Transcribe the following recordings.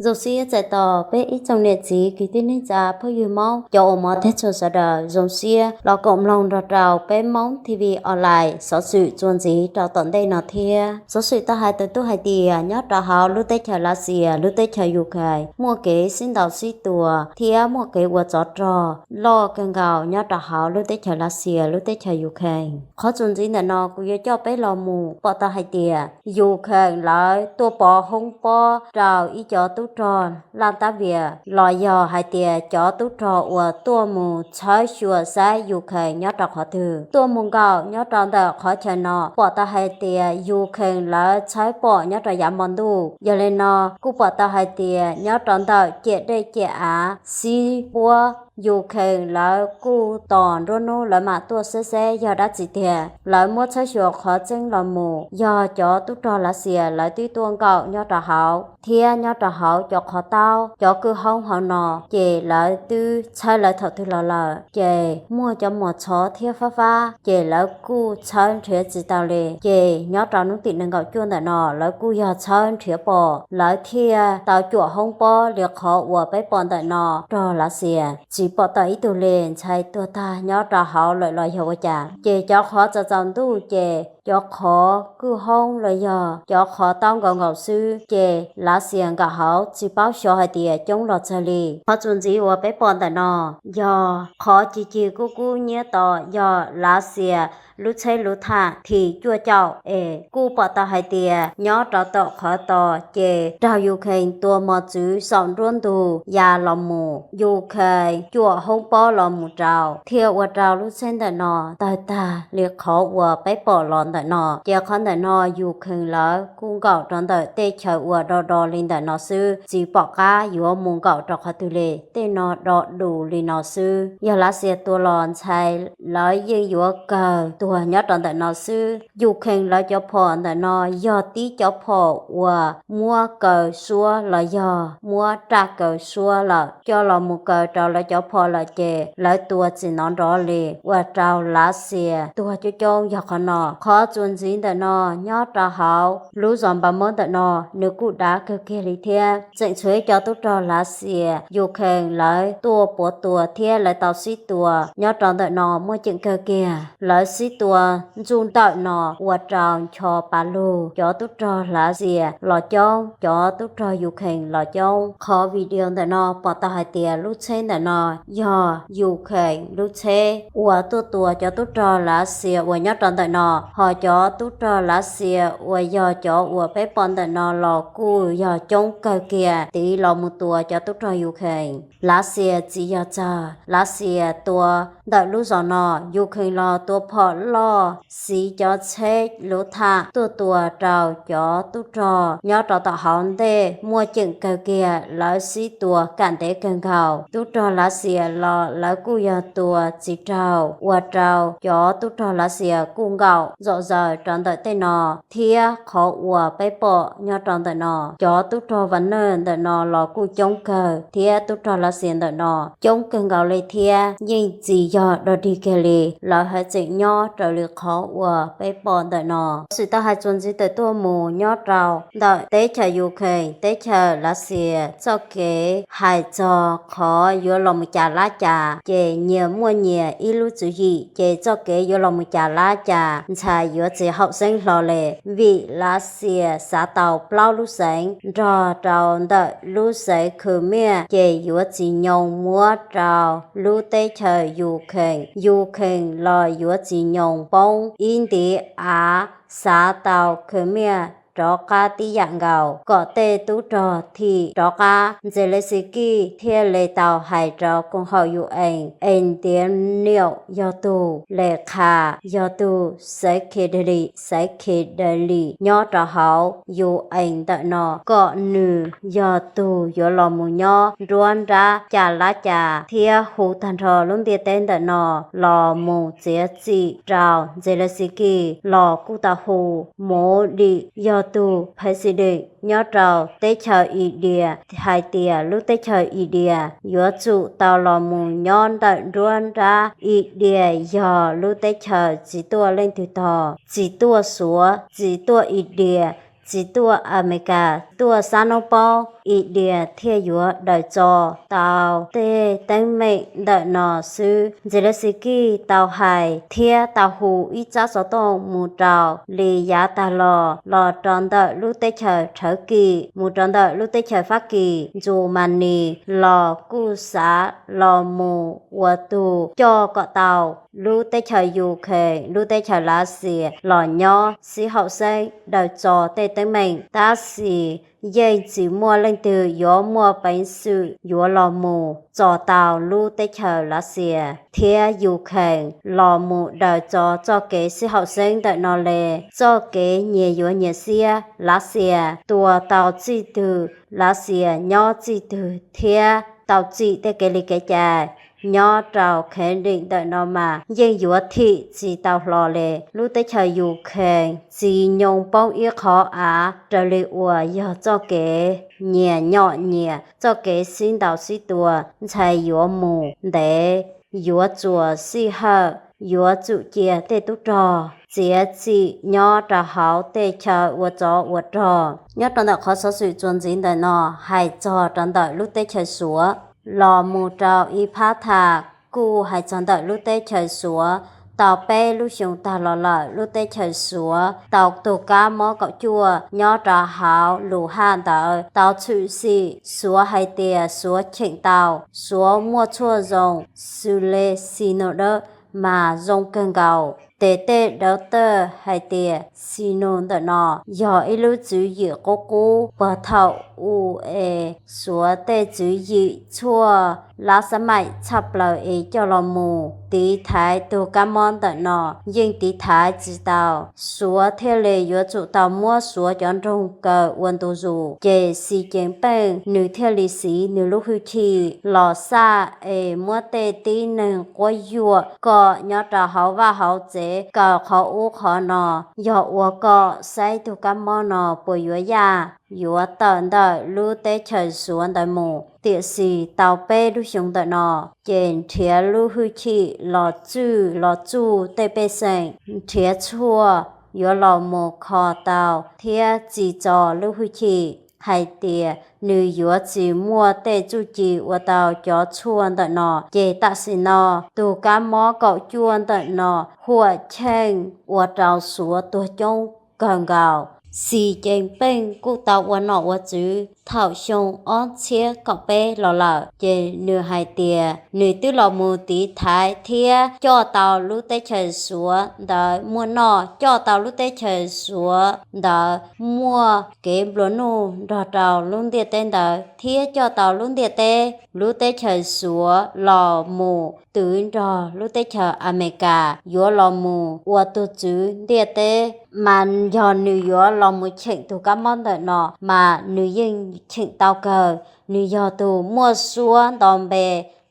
Zoo siab txais tos peb ib tsoom niam txiv kwv tij neej tsa phooj ywg Hmoob cov uas hmov thiab tshua sawv daws zoo siab los koom mloog nrog rau peb Hmoob T V online xov xwm txuas ntxiv rau tom ntej no thiab. Xov xwm tau hais tawm tuaj hais tias nyob rau hauv lub teb chaws Lav Xias, lub teb chaws Ukraine muaj kev sib ntaus sib tua thiab muaj kev ua tsov rog loj kawg nkaus nyob rau hauv lub teb chaws Lav Xias, lub teb chaws Ukraine. Qhov txuas ntxiv ntawm no kuv yuav coj peb los mus pom tau hais tias Ukraine lawv tuaj pov hoob pob rau ib cov tub rog Laj Tab Vias los yog hais tias cov tub rog uas tuaj mus tshawb xyuas saib Ukraine nyob rau qhov twg, tuaj mus nkaum nyob rau ntawm qhov chaw no pom tau hais tias Ukraine lawv tshawb pom nyob rau yav hmo ntuj. Yog li no kuj pom tau hais tias nyob rau ntawm ciam dej ciam av xib puab Ukraine lawv kuj tos nruab hnub lawv mam tuaj saib seb yog dab tsi tiag. Lawv muab tshawb xyuas qhov tseeb los mus yog cov tub rog Lav Xias lawv twb tuaj nkaum nyob rau hauv thiab nyob rau hauv cov qhov taub cov kwj hoob hauv no ces lawv twb tshawb lawv thaum twg los lawm. Ces muaj cov mos txhov thiab fab fab ces lawv kuj tshawb nrhiav tsis tau li. Ces nyob rau hnub tim nees nkaum cuaj ntawm no lawv kuj yog tshawb nrhiav pom, lawv thiaj tau cuam hoob pob li qhov uas peb pom ntawm no. Rog Lav Xias tsis pom tau ib tug li, ntshai tuag tag nyob rau hauv lawm los yog ua cas. Ces cov qhov txaus tsaus ntuj ces cov qhov kwj hoob los yog cov qhov taub nkaus nkaus xwb ces Lav Xias nkawm hauv tsis paub xyov hais tias coob los txog li. Qhov txuas ntxiv uas peb pom ntawm no yog qhov cig cig kub kub nyiab to yog Lav Xias lub tsheb luv thaj T cuaj caum es kuj pom tau hais tias nyob rau tom qhov tos ces raug Ukraine tua mos txwv saum nruab ntug ya los mus, Ukraine cuam hoob pob los mus rau thiaj ua rau lub tsheb ntawm no tawg tag li qhov uas peb pom los ntawm no. Ces qhov ntawm no Ukraine lawv kuj nkaum rau ntawm tej chaw uas do do li ntawm no xwb, tsis pom qab yuav mus nkaum rau qhov twg li, tej no do dus li no xwb. Yog Lav Xias tua los ntshai lawv yeej yuav kawg tuag nyob rau ntawm no xwb. Ukraine lawv cov phom ntawm no yog tib cov phom uas muab kaw suab los yog muab raj kaw suab lawm, coj los mus kaw rau lawv cov phom lawm ces lawv tua tsis hnov nrov li, ua rau Lav Xias tuag coob coob yog qhov no. Qhov txuas ntxiv ntawm no nyob rau hauv lub zos Npa Mab ntawm no nws kuj dav kawg kiag li thiab. Tseem tshuav ib co tub rog Lav Xias Ukraine lawv tuaj puav tua thiab lawv tau sib tua nyob rau ntawm no muaj ceem kawg kiag. Lawv sib tua ntxuj ntawm no ua rau ncho pa lug cov tub rog Lav Xias los coob, cov tub rog Ukraine los coob. Qhov video ntawm no pom tau hais tias lub tsheb ntawm no yog Ukraine lub tsheb uas tuaj tua cov tub rog Lav Xias uas nyob rau ntawm no, ho cov tub rog Lav Xias uas yog cov uas peb pom ntawm no los kuj yog coob kawg kiag tiv los mus tua cov tub rog Ukraine. Lav Xias tsis yog txog Lav Xias tua ntawm lub zos no, Ukraine los tua phom loj, xiv cov tsheb luv thaj tuaj tua rau cov tub rog nyob rau tom hauv ntej muaj ceem kawg kiag, lawv sib tua kam ntev kawg nkaus. Tub rog Lav Xias los lawv kuj yog tua tsis raug, ua rau cov tub rog Lav Xias kuj nkaum zom zaws rau ntawm tej no. Thiab qhov uas peb pom nyob rau ntawm no, cov tub rog Wagner ntawm no los kuj coob kawg, thiab tub rog Lav Xias ntawm no coob kawg nkaus li thiab, yeej tsis yog dog dig kiag li, lawv haj tseem nyob raws li qhov uas peb pom ntawm no. Xwm tau hais txuas ntxiv tawm tuaj mus nyob rau ntawm teb chaws Ukraine, teb chaws Lav Xias txoj kev hais txog qhov yuav los mus cas lab cas ces nyias muaj nyias ib lub tswv yim, ces txoj kev yuav los mus cas lab cas ntshai yuav tsis haum xeeb hlo li, vim Lav Xias xav tau plaub lub xeev nrog rau ntawm lub xeev Khwv Miaj ces yuav tsis nyoo muab rau lub teb chaws Ukraine, Ukraine los yuav tsis nyoo poob ib ntiv av, xav tau Khwv Miaj rov qab tib yam nkaus kom tej tub rog thim rov qab. Zelensky thiaj li tau hais rau koom haum UN Andriy Vnyatyov yog tug le qha, yog tug secretary, secretary nyob rau hauv UN ntawm no, kom nws yog tug yuav los mus nyob nruab nrab cas lab cas thiab hu tag nrho lub ntiaj teb ntawm no los mus txiav txim rau Zelensky los kuj tau hu Modi yog tug president nyob rau teb chaws India hais tias lub teb chaws India yuav tsum tau los mus nyob ntawm nruab nrab. India yog lub teb chaws tsis tuaj leej twg tog, tsis tuaj Suav, tsis tuaj India, tsis tuaj Amelikas, tuaj xab noob paub, India thiaj yuav daws tso tau tej teeb meem ntawm no xwb. Zelensky tau hais thiab tau hu ib tsab xov tooj mus rau li yav tag los los rau ntawm lub teb chaws Thawv Kis, mus rau ntawm lub teb chaws Fab Kis, Ntsuj Mas Nis los kuj xav los mus ua tug coj kom tau lub teb chaws Ukraine, lub teb chaws Lav Xias los nyob sib haum xeeb daws tso tej teeb meem, tab sis yeej tsis muaj leej twg yuav muaj peev xwm yuav los mus tso tau lub teb chaws Lav Xias thiab Ukraine los mus daws tso txoj kev sib haum xeeb ntawm no le. Txoj kev nyias yuav nyias xiab, Lav Xias tua tau txij twg, Lav Xias nyob txij twg thiab tau txim tej kev li kev cai nyob rau Kremlin ntawm no mas yeej yuav thim tsis tau hlo le. Lub teb chaws Ukraine tsis nyoo poob ib qho av raws li uas yog txoj kev nyias nyom nyias, txoj kev sib ntaus sib tua ntshai yuav mus ntev, yuav txuas sij hawm, yuav tsum cia tej tub rog txiav txim nyob rau hauv tej chaw ua tsov ua rog. Nyob rau ntawm qhov xov xwm txuas ntxiv ntawm no hais txog rau ntawm lub teb chaws Suav los mus rau ib phab tham kuj hais txog ntawm lub teb chaws Suav. Tau peb lub xyoo tag los lawm, lub teb chaws Suav tau tug kab mob kaum cuaj nyob rau hauv lus haj ntawd tau tshwm sim. Suav hais tias Suav cheem tau, Suav muaj tshuaj zoo xws li xi no dawb mas zoo kawg nkaus. Ces tej dawv tawj hais tias xi no ntawm no yog ib lub tswv yim qub qub puag thaum ub es Suav tej tswv yim tshuaj lab xab maim tshaj plaws es coj los mus tiv thaiv tug kab mob ntawm no yeej tiv thaiv tsis tau. Suav thiaj li yuav tsum tau muab Suav cov nroog kaw ua ntu zus. Ces Xi Jinping nws thiaj li siv nws lub hwj chim los xaj es muab tej tib neeg quab yuam kom nyob rau hauv vaj hauv tsev kaw qhov ub qhov no. Yog ua kom saib tug kab mob no puas yuav yaj, yuav tawm ntawm lub teb chaws Suav ntawd mus. Tiam sis tau peb lub xyoo ntawm no ces nrhiav lub hwj chim los txwj los txuj tej pej xeem, nrhiav tshuaj yuav los mus kho tau thiab txi tso lub hwj chim hais tias nws yuav tsis muaj tej txuj ci ua tau cov tshuaj ntawm no. Ces tam sim no tug kab mob kaum cuaj ntawm no huam cheej ua rau Suav tuag coob kawg nkaus. Xi Jinping kuj tau ua nom ua tswv thaum xyoo ob txhiab kaum peb los lawm, ces nws hais tias nws twb los mus tiv thaiv thiab coj tau lub teb chaws Suav ntawd muaj noj, coj tau lub teb chaws Suav ntawd muaj kev nplua nuj nrog rau lub ntiaj teb ntawd, thiab coj tau lub ntiaj teb, lub teb chaws Suav los mus twv nrog lub teb chaws Amelikas yuav los mus ua tug tswv ntiaj teb. Mas yog nws yuav los mus cheem tug kab mob ntawm no mas nws yeej cheem tau kawg. Nws yog tug muaj suab nto npe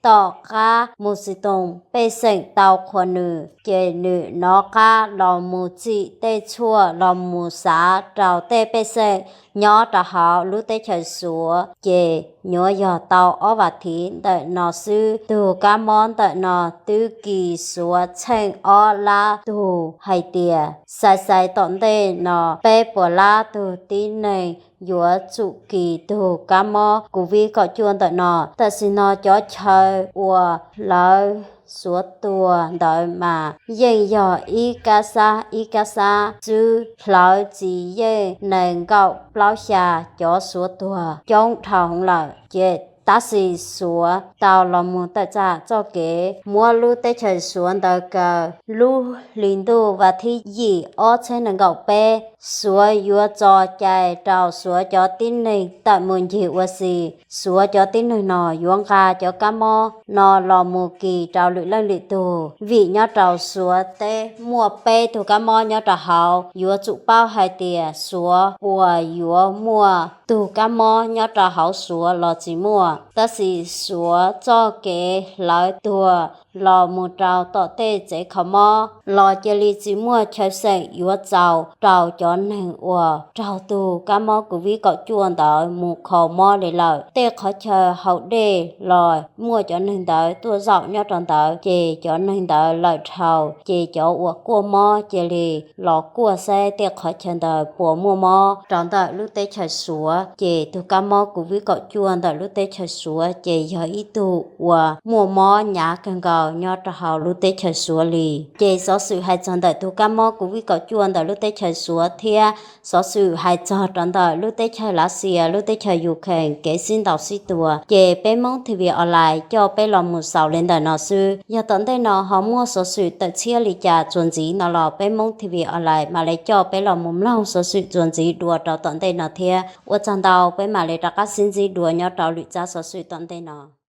tom qab Musitoos pej xeem tau qhuas nws, ces nws nov qab los mus txim tej tshuaj los mus xav rau tej pej xeem nyob rau hauv lub teb chaws Suav. Ces nyuam yog tau ob vas thiv ntawm no xwb, tug kab mob ntawm no twb kis Suav txheej ob lab tug hais tias xaiv xaiv tom ntej no peb puas lab tug tib neeg yuav tsum kis tug kab mob Covid kaum cuaj ntawm no. Tam sim no cov chaw uas hlawv Suav tuag ntawd mas yeej yog ib kab xab ib kab xab xwb, hlawv tsis yeej nees nkaum plaub xya cov Suav tuag coob dhau heev lawm. Ces tab sis Suav tau los mus tawm tsam txoj kev muab lub teb chaws Suav ntawd kaw. Lub hli ntuj vas thib yim ob txhiab nees nkaum peb, Suav yuav tso cai rau Suav cov tib neeg tawm mus ncig ua si. Suav cov tib neeg no yuav nqa cov kab mob no los mus kis rau lwm leej lwm tug, vim nyob rau Suav teb muaj peb tug kab mob nyob rau hauv. Yuav tsum paub hais tias Suav puas yuav muaj tug kab mob nyob rau hauv Suav los tsis muaj. Tab sis Suav txoj kev hlawv tuag los mus rau tom tej tsev kho mob los cia li tsis muaj chaw xeem yuav txaus rau cov neeg uas raug tus kab mob covid kaum cuaj ntawd mus kho mob li lawm. Tej qhov chaw haus dej los muaj cov neeg ntawd tuaj zaum nyob rau ntawd, ces cov neeg ntawd lawm dhau, ces cov uas kuaj mob cia li los kuaj saib tej qhov chaw ntawd puas muaj mob rau ntawm lub teb chaws Suav. Ces tus kab mob covid kaum cuaj ntawm lub teb chaws Suav ces yog ib tug uas muaj mob hnyav kawg nkaus nyob rau hauv lub teb chaws Suav li. Ces xov xwm hais txog ntawm tus kab mob covid kaum cuaj ntawm lub teb chaws Suav thiab xov xwm hais txog rau ntawm lub teb chaws Lav Xias, lub teb chaws Ukraine kev sib ntaus sib tua, ces peb Hmoob TV Online coj peb los mus xaus li ntawm no xwb. Yog tom ntej no ho muaj xov xwm tawm tshiab li cas txuas ntxiv no los peb Hmoob TV Online mam li coj peb los mus mloog xov xwm txuas ntxiv dua rau tom ntej no thiab. Ua tsaug ntau, peb mam li rov qab sib ntsib dua nyob rau lwm tsab xov xwm tom ntej no.